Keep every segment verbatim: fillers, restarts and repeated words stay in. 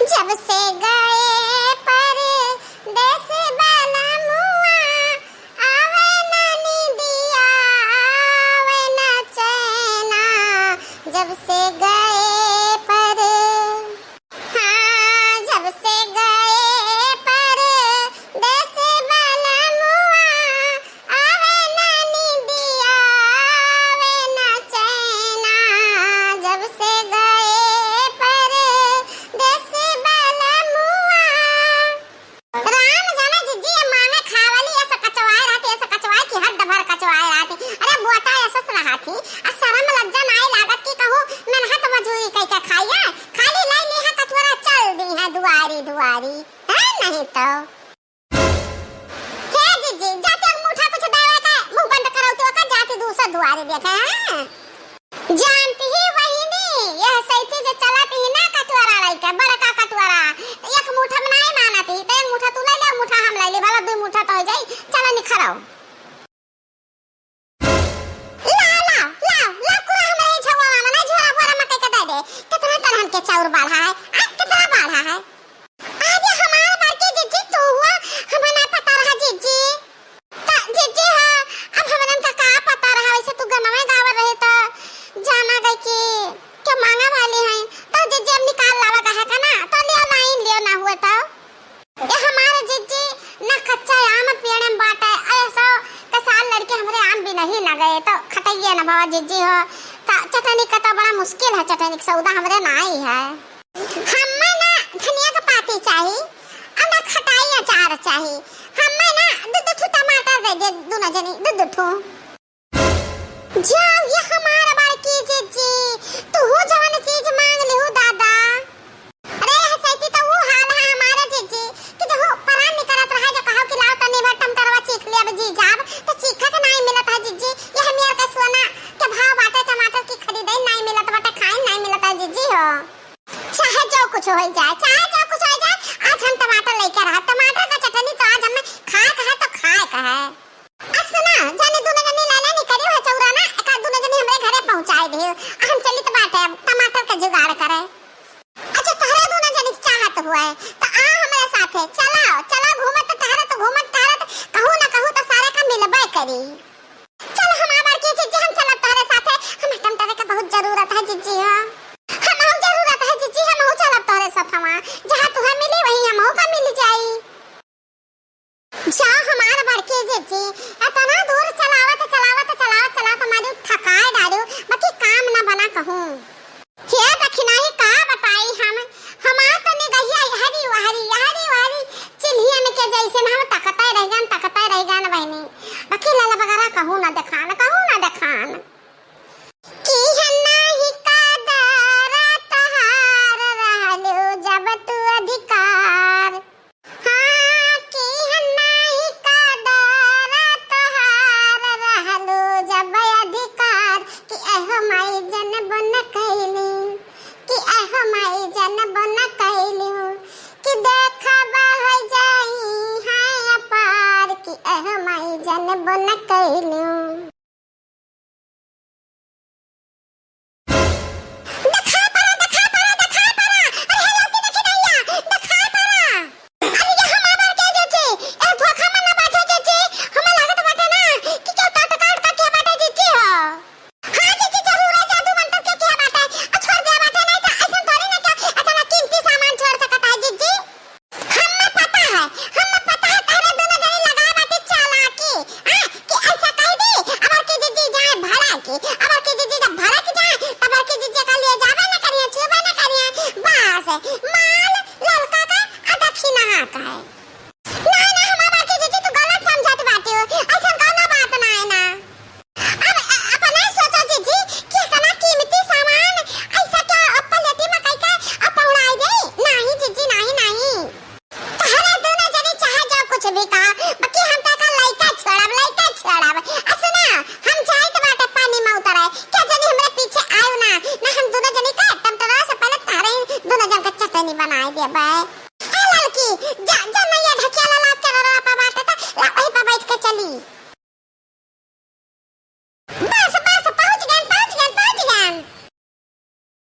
जब से गए परदेस बलमुआ, आवे ना नींदिया, आवे ना चैना। जब से गए पर, हाँ, जब से गए परदेस बलमुआ, आवे ना नींदिया, आवे ना चैना। जब से गए परदेस बलमुआ। राम जाने जिज्जी, ये मांगे खाए वाली ऐसे कचवाए रहती, ऐसे कचवाए कि हद भर कचवाए रहती। अरे बोटा ऐसे से रहती, आ शरम लज्जा नाई लागत कि कहूँ मेहनत मजूरी कई के खाइए, खाली लाई ली है कटोरा चल दी है दुआरी दुआरी, है नहीं तो। हे जिज्जी, जाते एक मुठा कुछ देवे के मुंह बंद करो तो का जाती दूसर दुआरी देखे हैं। जानती ही बहिनी, यह सैती जे चलत ही ना कटुआरा लइके, बड़का कटुआरा, त एक मुठा में नाई मानत ही, त एक मुठा तू ले ले, मुठा हम ले ले, भला दुई मुठा तो हो जाई, चलो निखरो। ला, ला, ला, ला, पूरा हमरे ही झोरा में, ना झोरा बोरा में कह के दे दे। कितना तरहन के चाउर बाढ़ा है, आ, कितना बाढ़ा है। अरे हमार बड़की जिज्जी, तू हुआ, हमें ना पता रहा जिज्जी। त जिज्जी हा, अब हमरन का का पता रहा, वैसे तू गनवे गावत रहे त जाना गई कि के मांगा वाली हैं। त जिज्जी अब निकाल लावा कहे का ना, त लियो लाइन लियो ना हुए त। ए हमार जिज्जी ना कच्चा आम पेड़ में बाटे, ऐसो के साल लड़के हमरे आम भी नहीं ना गए, त खटइये ना बाबा जिज्जी हो। त चटनी का तो बड़ा मुश्किल है, चटनी के सौदा हमरे ना आई है। हम्मे ना धनिया के पाती चाही, आ ना खटाई अचार चाही। हम्मे ना दू दू ठू टमाटर दे दे, दुनो जनी दू दू ठू। जाओ, ये हमार बड़की जिज्जी, तू जवन चीज मांग लिहू दादा। अरे, यह सैती तो वो हाल है हमारे जिज्जी कि जब वो परान निकलत रहा, जो कहो कि लाओ तनी भर टमाटरवा चीख ले, अब जी जाब, तो चीखा के नाई मिलत है जिज्जी। यह मेर का सोना के भाव बाटे, टमाटर की खरीदे नाई मिलत बाटे, खाए नाई मिलत है जिज्जी हो। चाहे जो कुछ हो जाए, चाहे जो कुछ हो जाए, आज हम टमाटर लेके रहा। टमाटर का चटनी तो आज हमें खाए का है तो खाए का है। आ सुना, जाने दुनो जनी लाला नहीं करियो है चौरा ना, एक आध दुनो जनी हमरे घरे पहुंचाए दियो। आ हम चलित बाटे अब टमाटर का जुगाड़ करे। अच्छा, तोहरे दुनो जनी चाहत हुए, तो आ हमरे साथे, चलाओ, चलाओ, घूमत टहरत, घूमत टहरत, कहूँ ना कहूँ तो सारे का मिलबे करी। चल, हमार बड़की जिज्जी, हम चलब तोहरे साथे, हमें टमाटर के बहुत जरूरत है जिज्जी हो। हमहू जरूरत है जिज्जी, हमहू चलब तोहरे साथवा, जहाँ तुहे मिली वहीं हमहू का मिल जाई। जा हमार बड़की जिज्जी, इतना दूर चलावत, चलावत, चलावत, चलावत हमारी थकाए डारू, बाकी काम ना बना कहूँ। हे दखिनाही का बताई हम, हमार तो निगहिया यहरी वहरी, यहरी वहरी चिल्हियन के जैसे हम तकते रह गन, तकते रह गन बहिनी। बाकी लाला बगरा कहूँ ना देखान, कहूँ ना देखान। की हन्ना ही का दरा तहार रहलू जब तू अधिकार। हाँ, की हन्ना ही का दरा तहार रहलू जब अधिकार। कि एहो माई जनबो न कैली, कि एहो माई जनबो न कैली, कि देखब हो जाई है अपार। कि एहो माई जनबो न कैली। देखा पड़ा, देखा पड़ा, देखा पड़ा। अरे हे लड़की देखी नैया, देखा पड़ा। अरे ये हमार बड़की जिज्जी, ए धोखा में ना बाझे जिज्जी, हमें लागत बाटे ना कि केहू टटका उटका किया बाटे जिज्जी हो। हाँ जिज्जी, जरूर है, जादू मंत्र के किया बाटे। आ छोड़ दिया बाटे, नहीं तो ऐसन थोड़ी ना क्या इतना कीमती सामान छोड़ सकता है जिज्जी। हम्मे पता है, हम्मे पता है, तहरे दुनो जनी लगा बाटे चालाकी, हाँ, कि ऐसा कह दी, अब की जिज्जी जाए भड़क के, अब की जिज्जी जब भड़क जाए, तब की जिज्जी का लिए जाबे न करिए, छुबे न करिए, बस, माल ललका का आ दक्षिणा का है। ना, ना, हमार बड़की जिज्जी, तू गलत समझत बाटी हो, ऐसा कौनो बात ना है ना। अब, अ-, अपना सोचो जिज्जी कि इतना कीमती सामान ऐसा क्या अप्पा लेती मकई का अप्पा उड़ाई दे? नहीं जिज्जी, नहीं, नहीं। तहरे दुनो जनी चाहे जो कुछ भी कहा, बाकी हम तो का लइका छोड़ब, लइका छोड़ब। आ सुना, हम जाइत बाटे पानी में उतरे, क्या जनी हमरे पीछे आयो ना, ना हम दुनो जनी का टमटरा से पहले तहरे ही दुनो जन का चटनी बनाए देबे। ए ललकी, जा, जा नैया ढकिया ला, लाद के ररवा पा बाटे त, ला, वही पे बैठ के चली। बस, बस, पहुँच गन, पहुँच गन, पहुँच गन।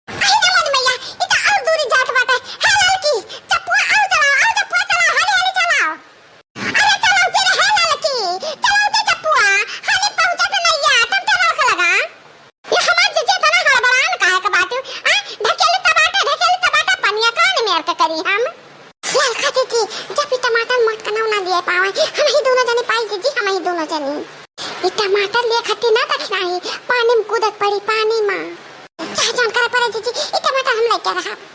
अरे ना मोरी मैया, ई त और दूरी जात बाटे। हे ललकी, का करी हम? ललका जीजी, जब ई टमाटर मोटकनवा ना लिहे पावे, हमही दुनो जनी पाई जीजी, हमही दुनो जनी। ई टमाटर लिहे खातिर ना दखिनाही, पानी में कूदक पड़ी, पानी में। चाहे जौन करे पड़े जीजी, ई टमाटर हम लइके रहब।